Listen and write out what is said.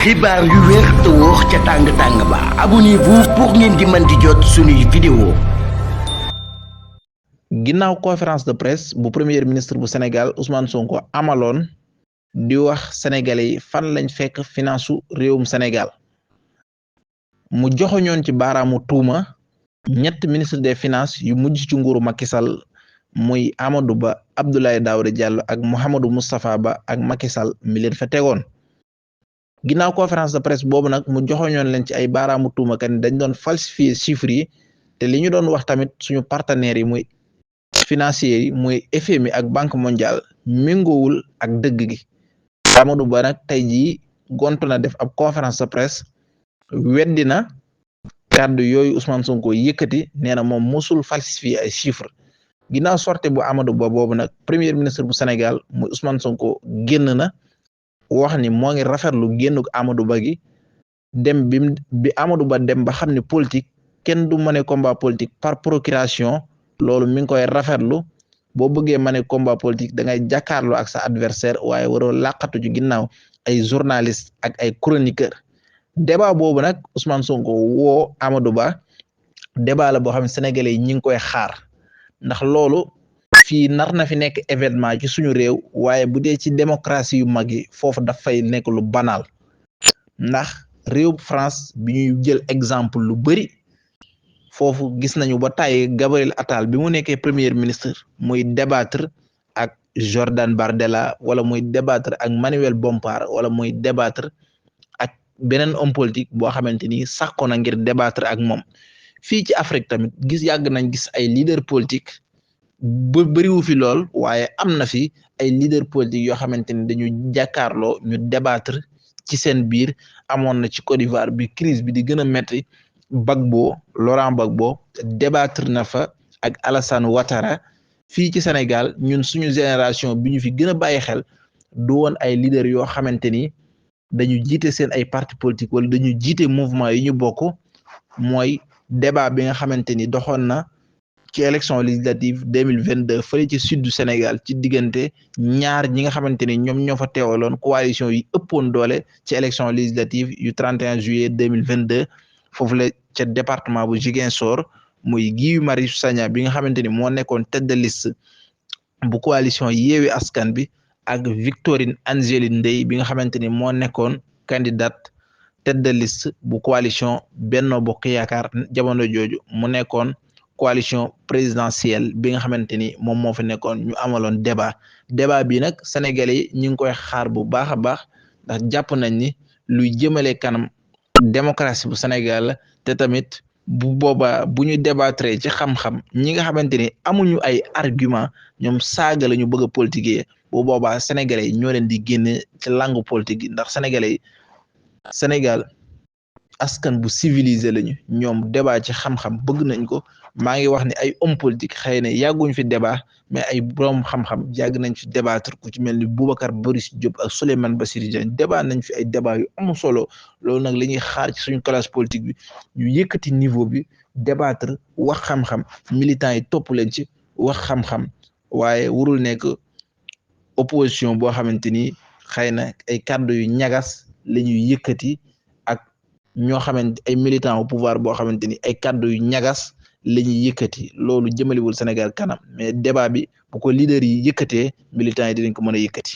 xibaar yu wér te wóor ca tàng ba abonnez-vous pour ngeen di mën di jot suñuy vidéo. ginnaaw conférence de presse bu premier ministre bu Sénégal Ousmane Sonko amaloon di wax sénégalais yi fan lañ fekk finansu réewum Sénégal mu joxoñoon ci baaraamu tuuma ñett ministre des finances yu mujj ci nguuru Macky Sall muy Amadou Ba, Abdoulaye Daouda Diallo ak Mouhamadou Moustapha Ba ak Macky Sall mi leen fa tegoon. ginnaaw conférence de presse boobu nag mu joxoñoon leen ci ay baaraamu tuuma kan dañ doon falsifier chiffres yi te li ñu doon wax tamit suñu partenaires yi muy financiers yi muy FMI ak Banque mondiale méngoowul ak dëgg gi. Amadou Ba nag tey jii gontu na def ab conférence de presse weddi na kàddu yooyu Ousmane Sonko yëkkati nee na moom musul falsifier ay chiffres ginnaaw sortie bu Amadou Ba boobu nag premier ministre bu Sénégal muy Ousmane Sonko génn na wax ni moo ngi rafetlu génnuk Amadou Ba gi dem bi Amadou Ba dem ba xam ne politique kenn du mane combat politique par procuration loolu mi ngi koy rafetlu boo bëggee mane combat politique da ngay jàkkaarloo ak sa adversaire waaye waroo làqatu ci ginnaaw ay journaliste ak ay chroniqueur débat boobu nag Ousmane Sonko woo Amadou Ba débat la boo xam ne sénégalais yi ñi ngi koy xaar ndax loolu fii nar na fi nekk événement ci suñu réew waaye bu dee ci démocratie yu mag yi foofu dafay nekk lu banal ndax réew France bi ñuy jël exemple lu bëri foofu gis nañu ba tàyyi Gabriel Attal bi mu nekkee premier ministre muy débattre ak Jordan Bardella wala muy débattre ak Manuel Bompard wala muy débattre ak beneen homme politique boo xamante ni sàkko na ngir débattre ak moom fii ci Afrique tamit yàgg nañ gis ay leader politique bu bëriwu fi lool waaye am na fi ay leader politique yoo xamante ni dañu jàkkaarloo ñu débattre ci seen biir amoon na ci Côte d'Ivoire bi crise bi di gën a metti Laurent Gbagbo débattre na fa ak Alassane Ouattara fii ci Sénégal ñun suñu génération bi ñu fi gën a bàyyi xel du woon ay leader yoo xamante ni dañu jiite seen ay parti politique wala dañu jiite mouvement yi ñu bokk mooy débat bi nga xamante ni doxoon na ci élection législative 2022 fële ci sud du Sénégal ci diggante ñaar ñi nga xamante ni ñoom ñoo fa teewaloon coalition yi ëppoon doole ci élection législative yu 31 juillet 2022 foofu la ca département bu Ziguinchor muy Guy Marius Sagna bi nga xamante ni moo nekkoon tête de liste bu coalition Yewwi Askan bi ak Victorine Angéline Ndeye bi nga xamante ni moo nekkoon candidate tête de liste bu coalition Benno Bokk Yaakaar jamono jooju mu nekkoon coalition présidentielle bi nga xamante ni moom moo fi nekkoon ñu amaloon débat bi nag sénégalais yi ñu ngi koy xaar bu baax a baax ndax jàpp nañ ni luy jëmale kanam démocratie bu Sénégal te tamit bu boobaa bu ñu débattre ci xam-xam ñi nga xamante ni amuñu ay argument ñoom saaga la ñu bëgg a politiquer bu boobaa sénégalais yi ñoo leen di génne ci langue politique yi ndax sénégalais yi Sénégal askan bu civilisé lañu ñoom débat ci xam-xam bëgg nañ ko maa ngi wax ni ay homme politique xëy na yàgguñ fi débat mais ay borom xam-xam yàgg nañ fi débattre ku ci mel ni Boubacar Boris Diop ak Souleymane Bassirou Diagne débat nañ fi ay débat yu am solo loolu nag la ñuy xaar ci suñu classe politique bi ñu yëkkati niveau bi débattre wax xam-xam militants yi topp leen ci wax xam-xam waaye warul nekk opposition boo xamante ni xëy na ay kàddu yu ñagas la ñuy yëkkati ak ñoo xamante ay militants au pouvoir boo xamante ni ay kàddu yu ñagas la ñuy yëkkati loolu jëmaliwul Sénégal kanam mais débat bi bu ko leader yi yëkkatee militants yi dinañ ko mën a yëkkati.